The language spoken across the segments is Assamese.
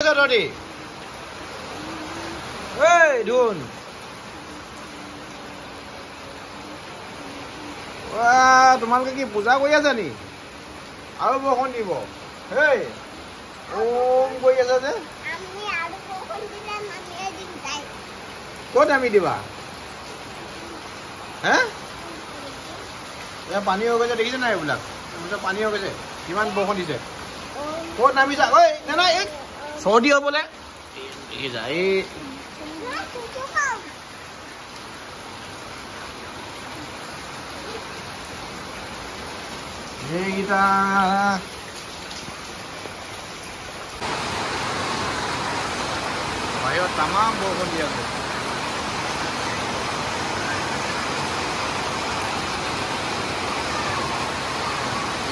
তহঁতি এই ধুন, তোমালোকে কি পূজা কৰি আছা নি? আৰু বৰষুণ দিব। হেই, ওম কৰি আছা যে, ক'ত নামি দিবা হে? এয়া পানী হৈ গৈছে, দেখিছে নাই? এইবিলাক পানী হৈ গৈছে, কিমান বৰষুণ দিছে। ক'ত নামিছা? ঐ, নাই, এই চৰ্দি হ'বলে দেখিছা এই। এইকেইটা বাহিৰত তামাম বৰষুণ দি আছে।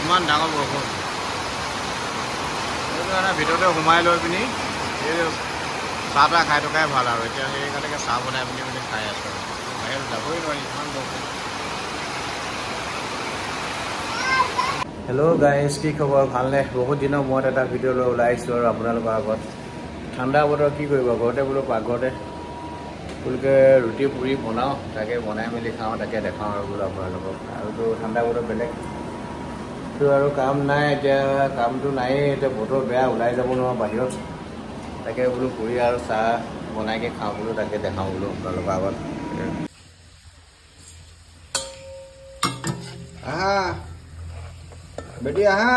ইমান ডাঙৰ বৰষুণ, সেইটো কাৰণে ভিতৰতে সোমাই লৈ পিনি এই চাহ তাহ খাই থকাই ভাল আৰু এতিয়া। সেইকাৰণে চাহ বনাই পিনি পিনি খাই আছোঁ আৰু বাহিৰত যাবই নোৱাৰি, ইমান বৰষুণ। হেল্ল' গাইজ, কি খবৰ, ভালনে? বহুত দিনৰ মূৰত এটা ভিডিঅ' লৈ ওলাই আহিছোঁ আৰু আপোনালোকৰ আগত। ঠাণ্ডা বতৰ, কি কৰিব, ঘৰতে বোলো পাকঘৰতে বোলোকে ৰুটি পুৰি বনাওঁ, তাকে বনাই মেলি খাওঁ, তাকে দেখাওঁ আৰু বোলো আপোনালোকক। আৰুতো ঠাণ্ডা বতৰ বেলেগ তো আৰু কাম নাই এতিয়া, কামটো নায়েই এতিয়া, বতৰ বেয়া, ওলাই যাব নোৱাৰোঁ বাহিৰত। তাকে বোলো পুৰি আৰু চাহ বনাইকে খাওঁ বোলো, তাকে দেখাওঁ বোলো আপোনালোকৰ আগত। আহা বেটি, আহা,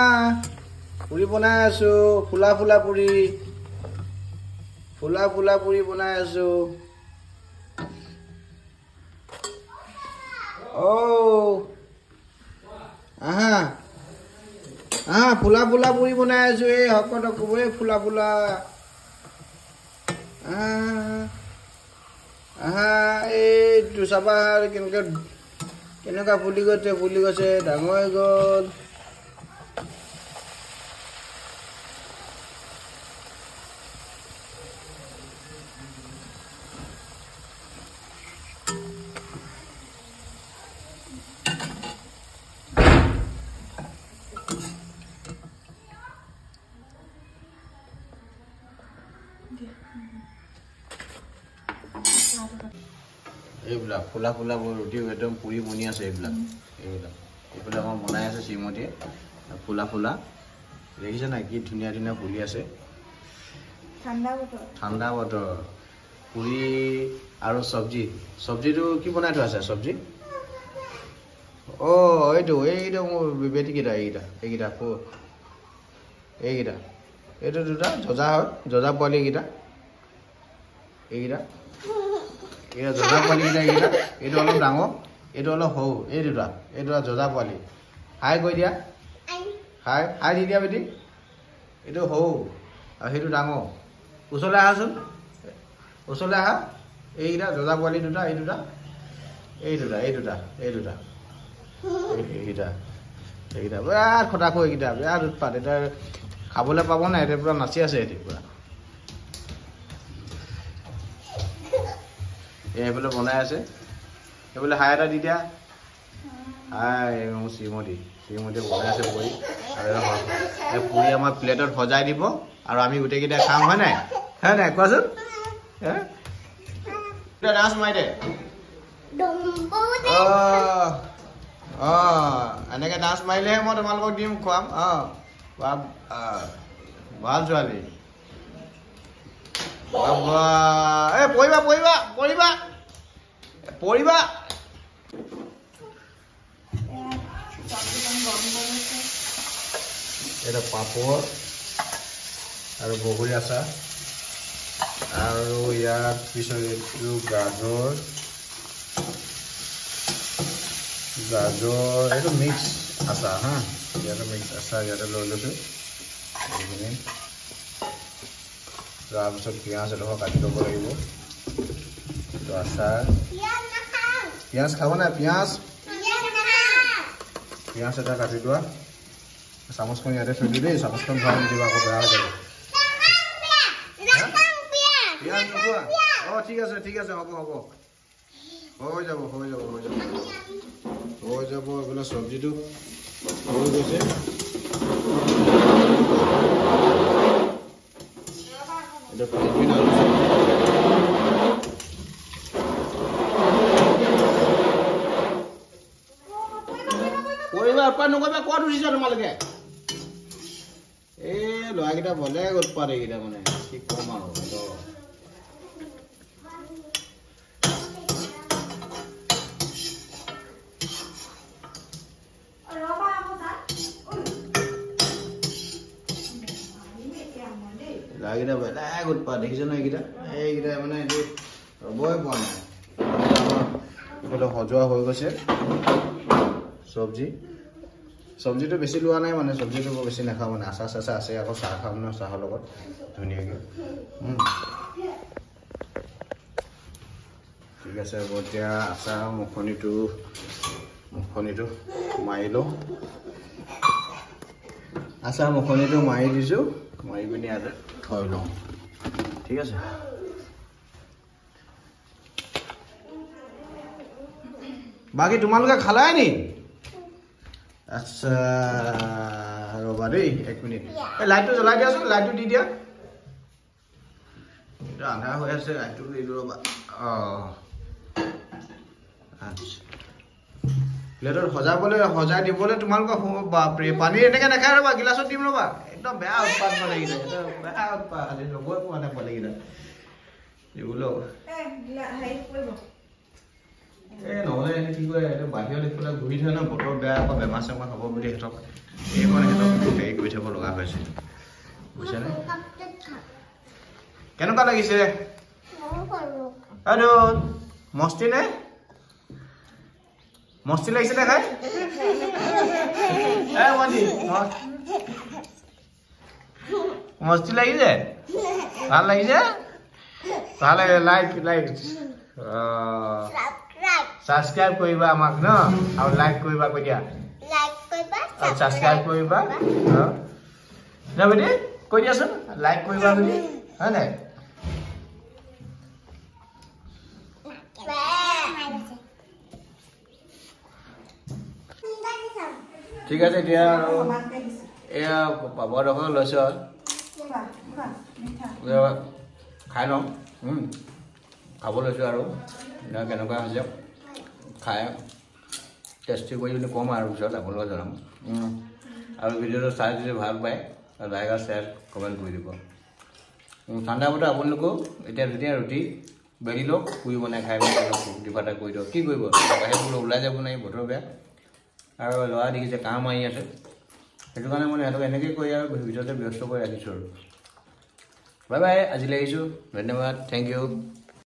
পুৰি বনাই আছো, ফুলা ফুলা পুৰি, ফুলা ফুলা পুৰি বনাই আছো। অ' আহা আহা, ফুলা ফুলা পুৰি বনাই আছো। এই শকত এই ফুলা ফুলা, আহা আহা। এইটো চাবা, কেনেকুৱা কেনেকুৱা ফুলি গৈছে, ফুলি গৈছে, ডাঙৰ হৈ গ'ল। এইবিলাক ফুলা ফুলা ৰুটি একদম পুৰি বনি আছে। এইবিলাক এইবিলাক এইবিলাক আমাৰ বনাই আছে শ্ৰীমতীয়ে। ফুলা ফুলা দেখিছে নাই, কি ধুনীয়া ধুনীয়া ফুলি আছে। ঠাণ্ডা বতৰ, পুৰি আৰু চব্জি। চব্জিটো কি বনাই থোৱা আছে? চব্জি অ' এইটো এইটো মোৰ বেটীকেইটা, এইকেইটা এইকেইটা এইকেইটা, এইটো দুটা যজা হয়, যজা পোৱালি এইকেইটা, এইকেইটা এইকেইটা যজা পোৱালিকেইটা এইকেইটা। এইটো অলপ ডাঙৰ, এইটো অলপ সৰু। এই দুটা, এই দুটা যজা পোৱালি। হাই কৈ দিয়া, হাই হাই দি দিয়া বেটি। এইটো সৰু আৰু সেইটো ডাঙৰ। ওচৰলৈ আহাচোন, ওচৰলৈ আহা। এইকেইটা যজা পোৱালি দুটা, এই দুটা, এই দুটা, এই দুটা, এই দুটা, এইকেইটা, এইকেইটা বিৰাট খটাখু, এইকেইটা বিৰাট উৎপাত। এতিয়া খাবলৈ পাব নাই, এতিয়া পূৰা নাচি আছে সিহঁতি পূৰা। এইফালে বনাই আছে, সেইফালে হাই এটা দি দিয়া, হাই। মোৰ শ্ৰীমতী, শ্ৰীমতী বনাই আছে পুৰি আৰু পুৰি আমাৰ প্লেটত সজাই দিব আৰু আমি গোটেইকেইটা খাম, হয় নাই? হয় নাই কোৱাচোন? ডান্স মাৰি দে। অঁ, এনেকৈ ডান্স মাৰিলেহে মই তোমালোকক দিম, খুৱাম। অঁ, ভাল ছোৱালী। এই পৰিবা, পৰিবা, পৰিবা, পৰিবা। এটা পাপৰ আৰু বগৰী আচাৰ আৰু ইয়াৰ পিছত এইটো গাজৰ, গাজৰ এইটো মিক্স আচাৰ। হা, ইয়াতে মিক্স আচাৰ ইয়াতে লৈ লৈছোঁ এইখিনি। তাৰপিছত পিঁয়াজ এডোখৰ কাটি ল'ব লাগিব। এইটো আচাৰ, পিঁয়াজ খাব নাই? পিঁয়াজ, পিঁয়াজ এটা কাটি লোৱা। চামুচখন ইয়াতে থৈ দিওঁ দেই, চামুচখন ভৰাই নিদিবা আকৌ, বেয়া হৈ যাব। পিঁয়াজ নোখোৱা? অঁ, ঠিক আছে, ঠিক আছে, হ'ব হ'ব, হৈ যাব, হৈ যাব, হৈ যাব, হৈ যাব। এইফালে চব্জিটো হৈ গৈছে। এইটো ফ্ৰেঞ্চবিন আলু চব্জি। কৰিবা উৎপাত নকৰিবা, ক'ত উঠিছা তোমালোকে? এই ল'ৰাকেইটা বেলেগ উৎপাত এইকেইটা, মানে কি ক'ম আৰু। ল'ৰাকেইটা বেলেগ উৎপাত, দেখিছে নহয় এইকেইটা? এইকেইটা মানে এইটো ৰ'বই পোৱা নাই। এইফালে সজোৱা হৈ গৈছে চব্জি। চব্জিটো বেছি লোৱা নাই, মানে চব্জিটো বৰ বেছি নাখাওঁ, মানে আচাৰ চাচাৰ আছে, আকৌ চাহ খাম ন, চাহৰ লগত ধুনীয়াকৈ। ঠিক আছে, হ'ব এতিয়া আচাৰ মুখনিটো মাৰি লওঁ। আচাৰ মুখনিটো মাৰি দিছোঁ, মাৰি পিনি ইয়াতে থৈ লওঁ। ঠিক আছে, বাকী তোমালোকে খালাই নি? আচ্ছা ৰ'বা দেই, এক মিনিট। এই লাইটটো জ্বলাই দিয়াচোন, লাইটটো দি দিয়া। এইটো আন্ধাৰ হৈ আছে, লাইটটো দি দিওঁ ৰ'বা। অঁ আচ্ছা, প্লেটত সজাবলৈ, সজাই দিবলৈ তোমালোকৰ। বাপৰে, পানী এনেকৈ নাখায়, ৰ'বা গিলাচত দিম ৰ'বা। একদম বেয়া উৎপাত মানে এইকেইটা, একদম বেয়া উৎপাত, আজি ৰ'বই পোৱা নাই পোৱালিকেইটা দিবলৈ। এই নহ'লে এনে কি কৰে, এইটো বাহিৰত এইফালে ঘূৰি থয় ন, বতৰ বেয়া, আকৌ বেমাৰ চেমাৰ হ'ব বুলি সিহঁতক এইখন সিহঁতক হেৰি কৰি থ'ব লগা হৈছে, বুজিছানে? কেনেকুৱা লাগিছে? আৰু মস্তি নে? মস্তি লাগিছে নে খাই? মস্তি লাগিছে? ভাল লাগিছে? ভাল লাগে। লাইক লাইক ছাবস্ক্ৰাইব কৰিবা আমাক ন, আৰু লাইক কৰিবা, কৈ দিয়া, আৰু ছাবস্ক্ৰাইব কৰিবা ন বেটি, কৈ দিয়াচোন লাইক কৰিবা বুলি, হয় নাই? ঠিক আছে, এতিয়া আৰু এয়া পাপৰডোখৰ লৈছোঁ আৰু খাই লওঁ। খাব লৈছোঁ আৰু কেনেকুৱা হৈছে খাই টেষ্টি কৰি বুলি ক'ম আৰু পিছত আপোনালোকক জনাম। আৰু ভিডিঅ'টো চাই যদি ভাল পায় লাইক আৰু শ্বেয়াৰ কমেণ্ট কৰি দিব। ঠাণ্ডা বতৰ, আপোনালোকেও এতিয়া ধুনীয়া ৰুটি বেলি লওক, পুৰি বনাই খাই ফূৰ্তি ফাৰ্তা কৰি দিয়ক। কি কৰিব, বাহিৰত বোলো ওলাই যাব নোৱাৰি, বতৰ বেয়া, আৰু ল'ৰা দেখিছে কাম মাৰি আছে, সেইটো কাৰণে মানে সিহঁতক এনেকৈ কৰি আৰু ভিতৰতে ব্যস্ত কৰি ৰাখিছোঁ আৰু। বাই বাই, আজিলৈ আহিছোঁ, ধন্যবাদ, thank U.